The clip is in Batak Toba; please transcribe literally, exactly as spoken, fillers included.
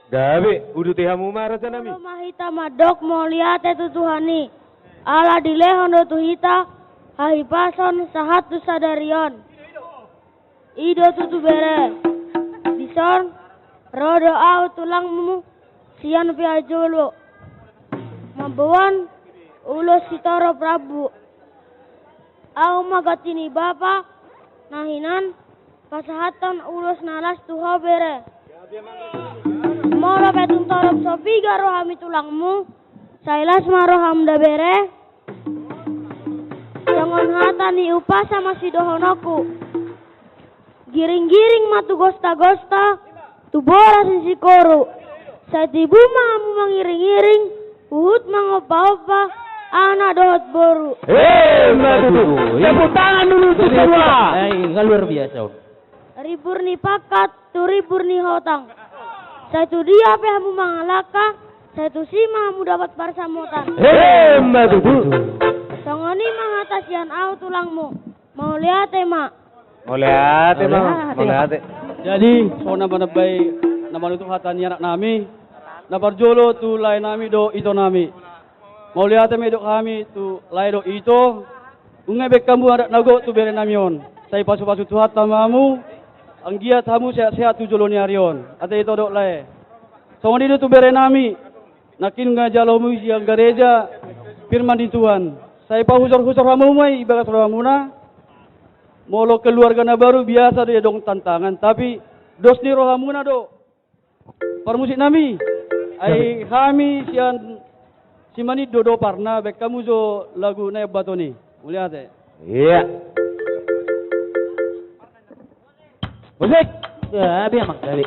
Gabe, uduti hamu ma, raja nami. Olo ma hita mandok mauliate tu Tuhan i. Ala dilehon do tu hita hahipason sahat tu sadari on. I do tutu, bere. Dison ro do ahu tulangmu sian pihak jolo mamboan ulos sitorop rambu. Ahu ma ganti ni bapa na hinan pasahathon ulos na las tu ho, bere. Molo pe tung torop so piga rohami tulangmu, sai las ma roham da, bere. Songon hata ni umpasa ma sidohononku: Giring-giring ma tu gosta-gosta, tu boras ni sikoru. Sai tibu ma hamu mangiring-iring, huhut mangompa-ompa anak dohot boru. Emma tutu. Tepuk tangan dulu untuk semua. Eh, ini kan luar biasa, Om. Ribur ni pangkat tu ribur ni hotang. Sai tu dia pe hamu mangalangka, sai tusi ma hamu dapot parsamotan. Emma tutu. Songon i ma hata sian ahu tulangmu. Mauliate ma. Mauliate ma. Mauliate. Mauliate. Jadi, songon na manambai na manutup hata ni anak nami, na parjolo tu lae nami dohot ito nami. Mauliate ma didok hami tu lae dohot ito. Nunga dibaen hamu adat na gok tu bere nami on. Sai pasu-pasu Tuhanta ma hamu, anggiat hamu sehat-sehat tu jolo ni ari on. Ate ito dohot lae. Songon i do tu bere nami. Nangkin nunga jalo hamu sian gareja firman ni Tuhan. Sai pahusor-husor hamu ma i ibagas rohamuna. Molo keluarga na baru biasa do i adong tantangan, tapi dos ni rohamuna do. Parmusik nami, ai hami sian Simanit do doparna, baen hamu jo lagu na embaton i. Mauliate. Iya. Musik. Ya, dia mang tadi.